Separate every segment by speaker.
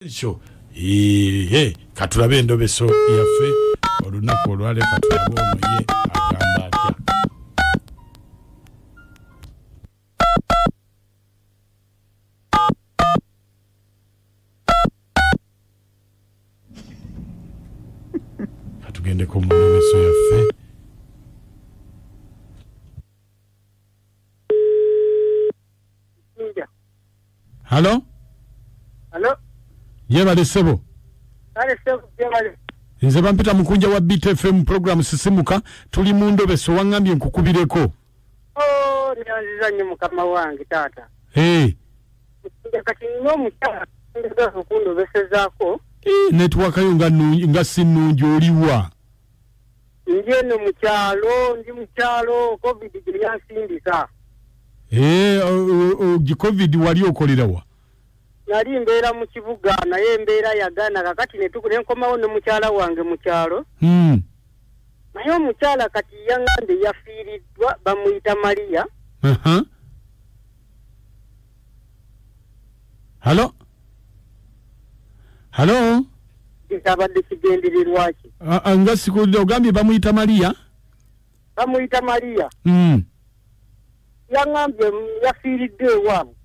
Speaker 1: Sho ihe katulabe endobeso yaffe olunaku olwale katulabe ono ye agamba atya. Katugendeko mu ndobeso yaffe. Halo?
Speaker 2: Halo?
Speaker 1: Yebale sebo.
Speaker 2: Kale sebo yebale.
Speaker 1: Nze bampita mukunja wa BTFM program sisimuka tuli mu ndobeso wangambye nkukubireko.
Speaker 2: Oh, nyanziza nnyo mukama wange taata.
Speaker 1: Eh.
Speaker 2: Kati nno omukyala njagala okundobesezaako.
Speaker 1: Network yo nga si nnungi oliwa.
Speaker 2: Ndi eno mu kyalo, ndi mu kyalo COVID gye yansindika.
Speaker 1: Covid wali okolerawa?
Speaker 2: Nali mbeera mu kibuga naye embeera yagaana kakati ne nkomawo ne mukyala wange mu kyalo. Naye omukyala kati yaŋŋambye yafiiriddwa bamuyita Maria.
Speaker 1: Halo? Halo?
Speaker 2: Ntabadde kigendererwa ki?
Speaker 1: Nga sikulidde ogambye bamuyita Maria?
Speaker 2: Bamuyita Maria. Yaŋŋambye yafiiriddwa ewaabwe.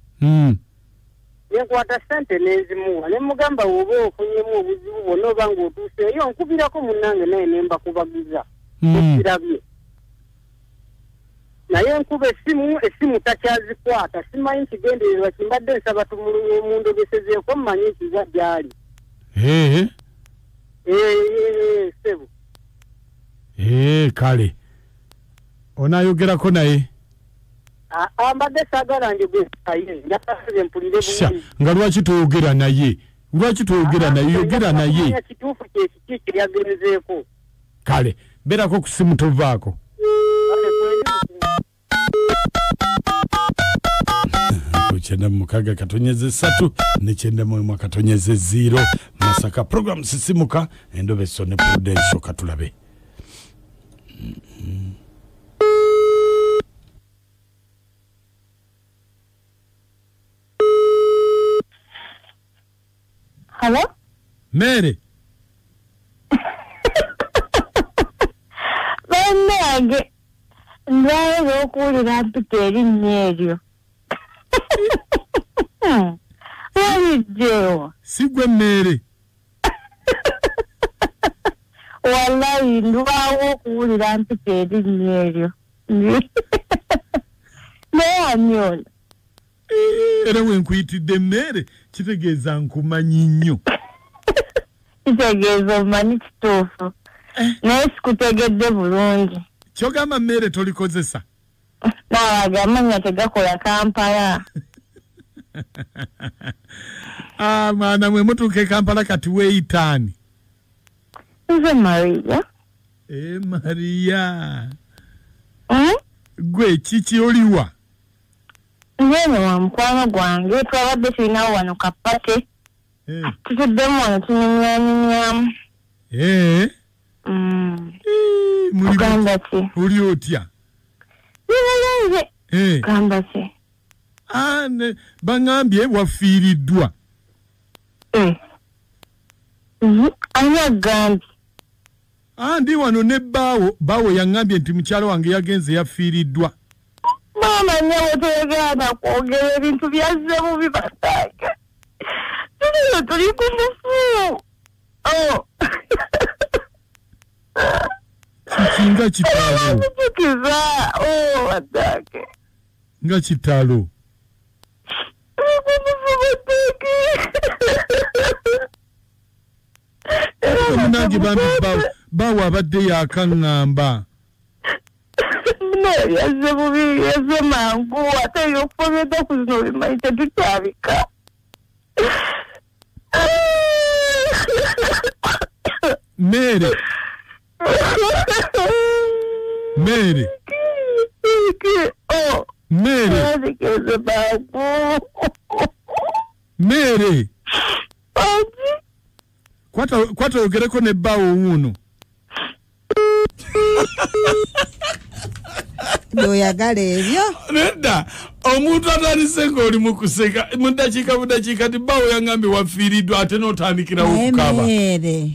Speaker 2: Nenkwata ssente n'enzimuwa ne mugamba woba ofunyemu obuzibu bwonna oba ng'otuuseeyo nkubirako munnange naye ne mbakubagiza. Okirabye. Naye nkuba essimu takyazikwata simanyi kigendererwa kimbadde nsaba mundobesezeeko mmanyi nkiza gy'ali. Ssebo.
Speaker 1: Kale. Onaayogerako naye?
Speaker 2: Ambadde saagala njogere naye njagala mpulire bulungi.
Speaker 1: Nga lwaki toyogera naye? Lwaki toyogera naye? Yogera naye.
Speaker 2: Kituufu kye kiki kye yagenzeeko.
Speaker 1: Kale, beerako ku ssimu tovaako. Kyenda mukaga katonyeze 3 ne kyenda mu katonyeze 0 Masaka program sisimuka endobeso ne Prudential katulabe.
Speaker 3: Hello?
Speaker 1: Mary.
Speaker 3: Bannange ndwaye okuwulira mpita erinnya eryo. Waliddeewo.
Speaker 1: Si gwe Mary.
Speaker 3: Wallahi ndwawo okuwulira mpita erinnya eryo. Naye ani ono?
Speaker 1: Era we nkuyitidde Mary kitegeeza nkumanyi nnyo.
Speaker 3: Kitegeeza omanyi kituufu. Naye sikutegedde bulungi.
Speaker 1: Kyogamba Mary tolikozesa?
Speaker 3: Naawe amannya tegakola Kampala.
Speaker 1: Mwana mwe mutuuka e Kampala kati weeyitaani.
Speaker 3: Nze Maria.
Speaker 1: Maria. Gwe kiki oliwa?
Speaker 3: Nze wa mukwano gwange twabadde tulinawo wano kapate. Tutuddemu wano tunyumyanyumyamu. Ogamba ki?
Speaker 1: Oli otya?
Speaker 3: Ndi bulungi. Ogamba ki?
Speaker 1: Baŋŋambye wafiiriddwa.
Speaker 3: Ani agambye?
Speaker 1: Ndi wano ne bbaawo yaŋŋambye nti mukyala wange yagenze yafiiriddwa.
Speaker 3: Maama nnyabo toyagala kwogera ebintu byazze bubi bannange. Tuliyo tuli ku mufu.
Speaker 1: Kiki nga kitalo.
Speaker 3: Nzijukiza. Bannange.
Speaker 1: Nga kitalo.
Speaker 3: Tuli ku mufu bannange.
Speaker 1: Munnange bambi bbaawo abadde yakaŋŋamba.
Speaker 3: Yazze bubi, yazze mangu, ate ebyokufa by'ennaku zino obimanyi tetukyabika.
Speaker 1: Mary. Mary. Mary. Mary. Kwata oyogereko ne bbaawo wuuno.
Speaker 4: Byoyagala ebyo.
Speaker 1: Nedda, omuntu atandise ng'oli mu kuseka mu ddakiika bu ddakiika ti bbaawo yangambye wafiiriddwa ate n'otandikirawo okukaaba.
Speaker 4: Mere.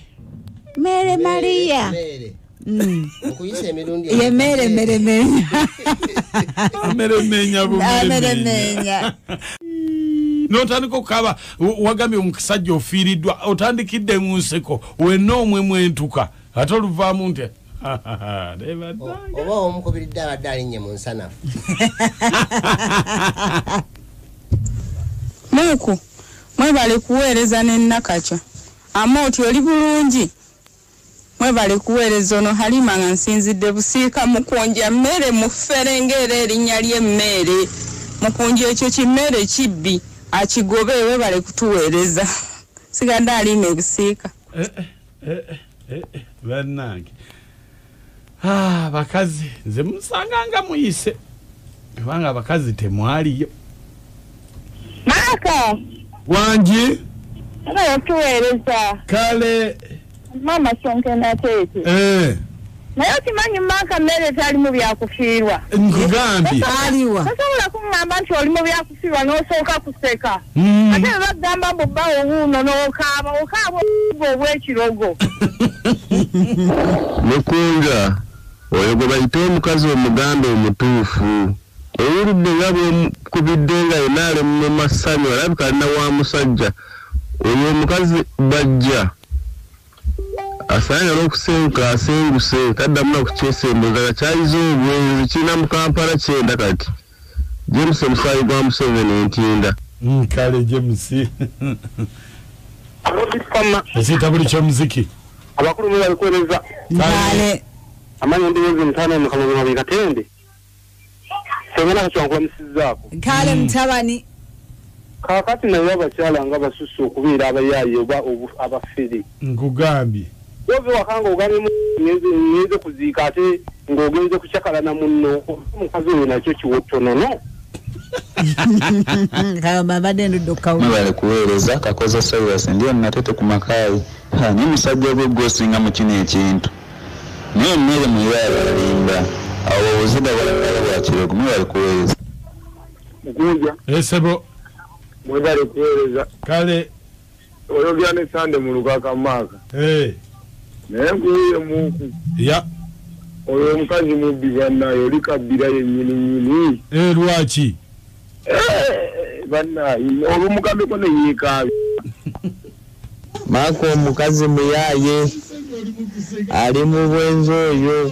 Speaker 4: Mere Maria.
Speaker 5: Mere. Okuyisa emirundi
Speaker 4: Ye mere mere menya.
Speaker 1: Mere menya bu
Speaker 4: mere menya.
Speaker 1: N'otandika okukaaba wagambye omusajja ofiiriddwa otandikidde mu nseko wenna omwe mwentuka ate oluvaamu nti
Speaker 5: oba omukubiridde abadde alinnye mu nsanafu.
Speaker 6: Muuku mwebale kuweereza ne Nakacwa. Amooti oli bulungi. Mwebale kuweereza ono Halima nga nsinzidde Busiika mukunja mmere mufere ng'era erinnya ly'emmere. Mukunja ekyo kimmere kibbi akigobe webale kutuweereza. Sigadde alima e Busiika.
Speaker 1: Bannange. Bakazi nze musanga nga muyise kubanga abakazi temwaliyo.
Speaker 3: Maka
Speaker 1: wangi
Speaker 3: tuweereza.
Speaker 1: Kale
Speaker 3: mama sonkena tete. Naye okimanyi Maka mmere tali mu byakufiirwa.
Speaker 1: Nkugambye
Speaker 4: aliwa.
Speaker 3: Tosobola kuŋŋamba nti oli mu byakufiirwa n'osooka kuseka. Ate bwe bagamba mbu bbawo wuuno n'okaaba okaaba obw'ekirogo.
Speaker 7: Mukunja oyo gwe bayita omukazi omuganda omutuufu owulidde nga bwemukubidde nga yenna ali mu masanyu alabika alina wa musajja oyo omukazi bajja asaana n'okusenguka asenguse taddamu nakukyesembuza nga kyayize obwenzi kirina mu Kampala kyenda kati James omusaayi gwa Museveni Ntinda.
Speaker 1: Kale James. Ekiyita buli ky'omuziki.
Speaker 2: Abakulu mwebale kuweereza.
Speaker 4: Kale.
Speaker 2: Amanyi ndowooza mutaano mukama mabiri Katende. Senga Nakacwa nkulamusizzaako.
Speaker 4: Kale mutabani.
Speaker 2: Kaakati naye abakyala nga basusse okubeera abayaaye oba abafere.
Speaker 1: Nkugambye.
Speaker 2: Wove wakanga ogambye ngenze kuziika ate ng'ogenze kucakala na munno omukazi oyo nakyo kiwottonono.
Speaker 4: Babadde ndudde okukawuka.
Speaker 8: Mwebale kuweereza Kakoza Cyrus ndiyo Natete ku Makaayi. Naye musajja gwe gw'osinga mu kino ekintu. Naye emmere muyaabalimba awo obuziga bwalabala bwa kirogo. Mwebale kuweereza.
Speaker 2: Mukunja.
Speaker 1: Esebo.
Speaker 2: Mwebale kuweereza.
Speaker 1: Kale.
Speaker 2: Oyogera ne Sande mu Lukaka Maka. Naye nkuwuye Muuku.
Speaker 1: Ya.
Speaker 2: Oyo omukazi mubbi bannaye oli kabbira yennyini nnyini.
Speaker 1: Lwaki?
Speaker 2: Bannaye olumugambeko ne yeekaabya.
Speaker 7: Maka omukazi muyaaye ali mu bwenzi oyo.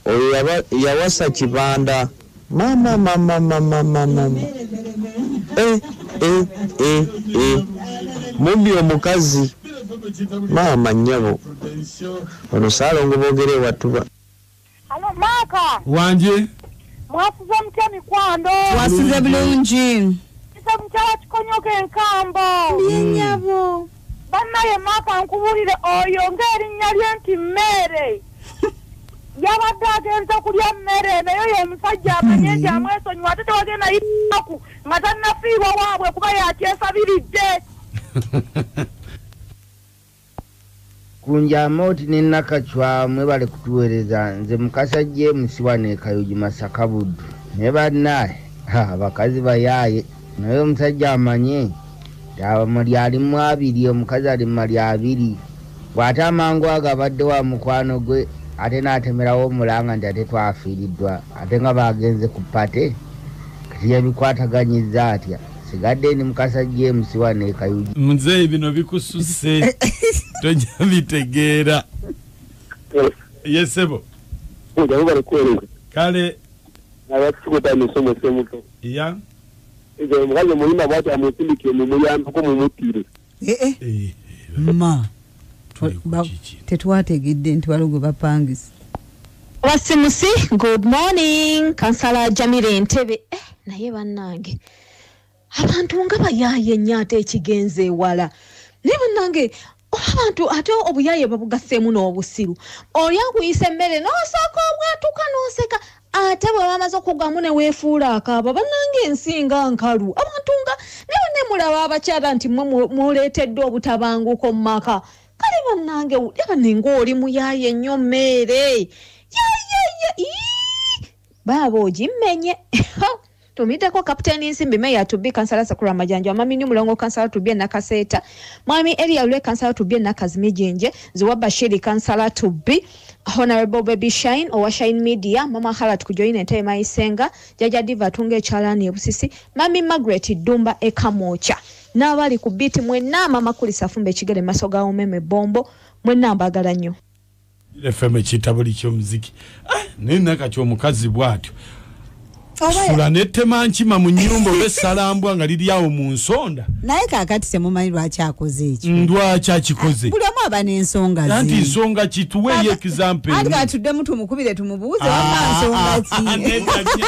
Speaker 7: Oyo yawasa Kibanda. Mama mama mama mama. Mubbi omukazi. Maama nnyabo. Ono Ssaalongo boogere watuba.
Speaker 3: Alo Maka.
Speaker 1: Wangi.
Speaker 3: Mwasuze mutya mikwano?
Speaker 4: Twasuze bulungi.
Speaker 3: Nze mukyala Kikonyogo enkambo.
Speaker 4: Ndiye nnyabo.
Speaker 3: Bannaye Maka nkubuulire oyo ng'erinnya lye nti Mmere. Yabadde agenze kulya mmere naye oyo omusajja amanye nti amwesonyiwa ate tewagenda yitaku nga tannafiirwa waabwe kuba yakyesabiridde.
Speaker 9: Kunja Amooti ne Nakacwa mwebale kutuweereza. Nze Mukasa James wano e Kayugi Masaka Buddu. Naye bannaye abakazi bayaaye naye omusajja amanye nti alimu abiri omukazi ali mu mali abiri bw'ate amangu ago abadde wa mukwano gwe ate n'atemerawo omulanga nti ate twafiiriddwa ate nga bagenze ku pate kati yabikwataganyizza atya. Sigadde ni Mukasa James wano e Kayugi.
Speaker 1: Muzeeyi bino bikususse tojja bitegeera. Yesebo. Kale. Ya.
Speaker 4: Ma. Tetwategedde nti waliwo gwe bapangisa.
Speaker 10: Wasimusi, good morning. Kansala Jamire Entebbe. Naye bannange abantu nga bayaaye nnyo ate ekigenze ewala. Naye bannange abantu ate obuyaye babugasseemu n'obusiru. Oli akuyisa emmere n'osooka obwatuka n'oseka ate bwe bamaze okugwamu ne weefuula akaaba. Bannange ensi nga nkalu. Abantu nga naye ne mulaba abakyala nti mmwe muleeteddwa obutabanguko mu maka. Kale bannange yaba ng'oli muyaaye nnyo mmere. Baaba ogimmenye. Tumiddeko Kapiteeni Nsimbi, Meya Tubbi, Kansala Sakura Majanja, Mwami Mulongo, Kansala Tubbi Nakaseeta, Mwami Eria Lule, Kansala Tubbi Nakazimi Jinje, Ziwa Bashiri, Kansala Tubbi, Honorable Baby Shine owa Shine Media, Mama Halat kujoyina Entebe Mayisenga, Jajja Diva atunga ekyalaani e Busisi, Mami Margaret Ddumba e Kamwokya, n'abali ku biiti mwenna, Mama Kulisa afumba ekigere maaso ga Umeme Bombo, mwenna mbaagala nnyo.
Speaker 1: FM ekitabuli ky'omuziki. Naye Nakacwa omukazi bw'atyo sula nettema nkima mu nnyumba oba essalambwa nga liri awo mu nsonda.
Speaker 4: Naye kaakati temumanyi lwaki akoze ekyo.
Speaker 1: Lwaki akikoze?
Speaker 4: Buli omu aba n'ensonga ze.
Speaker 1: Anti nsonga ki? Tuweeyo example.
Speaker 4: Anti katuddemu tumukubire tumubuuze wamma nsonga ki?